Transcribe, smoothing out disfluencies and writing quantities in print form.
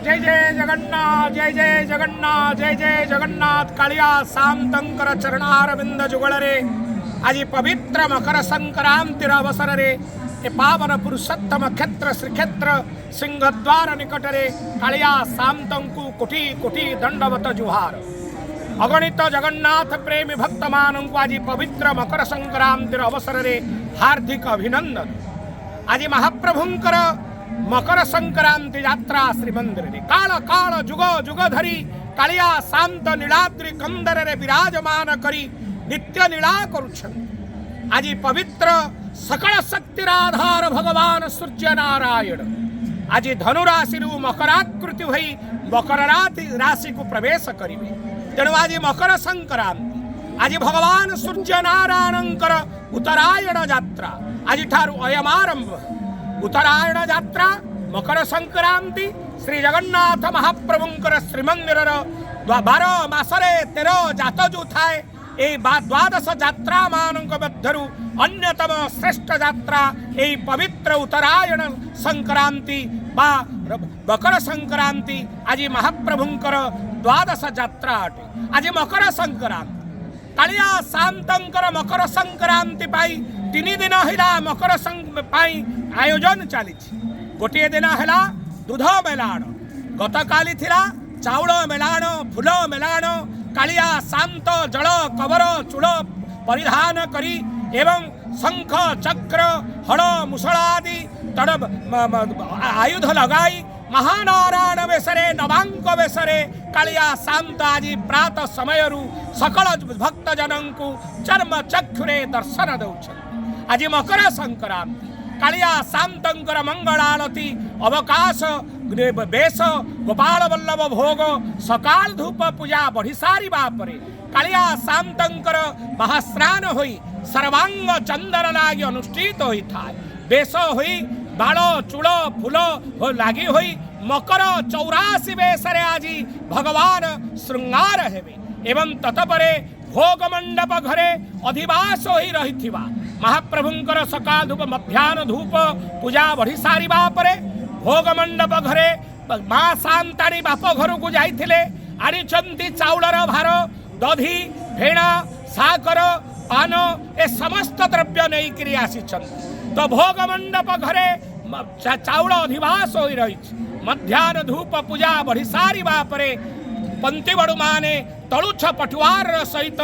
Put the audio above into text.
ଜୟ ଜୟ ଜଗନ୍ନାଥ, ଜୟ ଜୟ ଜଗନ୍ନାଥ, ଜୟ ଜୟ ଜଗନ୍ନାଥ। କାଳିଆ ସାଆନ୍ତଙ୍କର ଚରଣାରବିନ୍ଦ ଯୁଗଳରେ ଆଜି ପବିତ୍ର ମକର ସଂକ୍ରାନ୍ତିର ଅବସରରେ ଏ ପାବନ ପୁରୁଷୋତ୍ତମ କ୍ଷେତ୍ର ଶ୍ରୀକ୍ଷେତ୍ର ସିଂହଦ୍ୱାର ନିକଟରେ କାଳିଆ ସାଆନ୍ତଙ୍କୁ କୋଟି କୋଟି ଦଣ୍ଡବତ ଜୁହାର। ଅଗଣିତ ଜଗନ୍ନାଥ ପ୍ରେମୀ ଭକ୍ତମାନଙ୍କୁ ଆଜି ପବିତ୍ର ମକର ସଂକ୍ରାନ୍ତିର ଅବସରରେ ହାର୍ଦ୍ଦିକ ଅଭିନନ୍ଦନ। ଆଜି ମହାପ୍ରଭୁଙ୍କର ମକର ସଂକ୍ରାନ୍ତି ଯାତ୍ରା ଶ୍ରୀମନ୍ଦିରରେ। କାଳ କାଳ ଯୁଗ ଯୁଗ ଧରି କାଳିଆ ସାଆନ୍ତ ନୀଳାଦ୍ରି କନ୍ଦରରେ ବିରାଜମାନ କରି ନିତ୍ୟ ଲୀଳା କରୁଛନ୍ତି। ଆଜି ପବିତ୍ର ସକଳ ଶକ୍ତିର ଆଧାର ଭଗବାନ ସୂର୍ଯ୍ୟ ନାରାୟଣ ଆଜି ଧନୁରାଶିରୁ ମକରାକୃତି ହୋଇ ମକର ରାଶିକୁ ପ୍ରବେଶ କରିବେ। ତେଣୁ ଆଜି ମକର ସଂକ୍ରାନ୍ତି। ଆଜି ଭଗବାନ ସୂର୍ଯ୍ୟ ନାରାୟଣଙ୍କର ଉତ୍ତରାୟଣ ଯାତ୍ରା ଆଜିଠାରୁ ଅୟମାରମ୍ଭ। ଉତ୍ତରାୟଣ ଯାତ୍ରା, ମକର ସଂକ୍ରାନ୍ତି, ଶ୍ରୀ ଜଗନ୍ନାଥ ମହାପ୍ରଭୁଙ୍କର ଶ୍ରୀମନ୍ଦିରର 12 ମାସରେ 13 ଜାତ ଯୋଉ ଥାଏ, ଏଇ ବା ଦ୍ୱାଦଶ ଯାତ୍ରା ମାନଙ୍କ ମଧ୍ୟରୁ ଅନ୍ୟତମ ଶ୍ରେଷ୍ଠ ଯାତ୍ରା ଏଇ ପବିତ୍ର ଉତ୍ତରାୟଣ ସଂକ୍ରାନ୍ତି ବା ମକର ସଂକ୍ରାନ୍ତି। ଆଜି ମହାପ୍ରଭୁଙ୍କର ଦ୍ୱାଦଶ ଯାତ୍ରା ଅଟେ ଆଜି ମକର ସଂକ୍ରାନ୍ତି। କାଳିଆ ସାଆନ୍ତଙ୍କର ମକର ସଂକ୍ରାନ୍ତି ପାଇଁ 3 ଦିନ ହେଲା ମକର ପାଇଁ ଆୟୋଜନ ଚାଲିଛି। ଗୋଟିଏ ଦିନ ହେଲା ଦୁଧ ମେଲାଣ, ଗତକାଲି ଥିଲା ଚାଉଳ ମେଲାଣ, ଫୁଲ ମେଲାଣ। କାଳିଆ ସାଆନ୍ତ ଜଳ କବର ଚୂଳ ପରିଧାନ କରି ଏବଂ ଶଙ୍ଖ, ଚକ୍ର, ହଳ, ମୁଷଳ ଆଦି ତଡ଼ ଆୟୁଧ ଲଗାଇ ମହାନାରାୟଣ ବେଶରେ, ନବାଙ୍କ ବେଶରେ କାଳିଆ ସାଆନ୍ତ ଆଜି ପ୍ରାତଃ ସମୟରୁ ସକଳ ଭକ୍ତଜନଙ୍କୁ ଚର୍ମ ଚକ୍ଷୁରେ ଦର୍ଶନ ଦେଉଛନ୍ତି। ଆଜି ମକର ସଂକ୍ରାନ୍ତି। କାଳିଆ ସାଆନ୍ତଙ୍କର ମଙ୍ଗଳ ଆଳତୀ, ଅବକାଶ ବେଶ, ଗୋପାଳ ବଲ୍ଲଭ ଭୋଗ, ସକାଳ ଧୂପ ପୂଜା ବଢ଼ି ସାରିବା ପରେ କାଳିଆ ସାଆନ୍ତଙ୍କର ମହାସ୍ନାନ ହୋଇ ସର୍ବାଙ୍ଗ ଚନ୍ଦନ ଲାଗି ଅନୁଷ୍ଠିତ ହୋଇଥାଏ। ବେଶ ହୋଇ ବାଳ, ଚୂଳ, ଫୁଲ ଲାଗି ହୋଇ ମକର 84 ବେଶରେ ଆଜି ଭଗବାନ ଶୃଙ୍ଗାର ହେବେ ଏବଂ ତତପରେ ଭୋଗ ମଣ୍ଡପ ଘରେ ଅଧିବାସ ହୋଇ ରହିଥିବା ମହାପ୍ରଭୁଙ୍କର ସକାଳ ଧୂପ, ମଧ୍ୟାହ୍ନ ଧୂପ ପୂଜା ବଢ଼ି ସାରିବା ପରେ ଭୋଗ ମଣ୍ଡପ ଘରେ ମା ସାନ୍ତାଣୀ ବାପ ଘରକୁ ଯାଇଥିଲେ, ଆଣିଛନ୍ତି ଚାଉଳର ଭାର, ଦଧି, ଫେଣା, ସାକର, ପାନ, ଏ ସମସ୍ତ ଦ୍ରବ୍ୟ ନେଇକରି ଆସିଛନ୍ତି। ତ ଭୋଗ ମଣ୍ଡପ ଘରେ ଚାଉଳ ଅଧିବାସ ହୋଇ ରହିଛି। ମଧ୍ୟାହ୍ନ ଧୂପ ପୂଜା ବଢ଼ି ସାରିବା ପରେ ପନ୍ତିବଡ଼ୁମାନେ ତଳୁଛ ପଟୁଆରର ସହିତ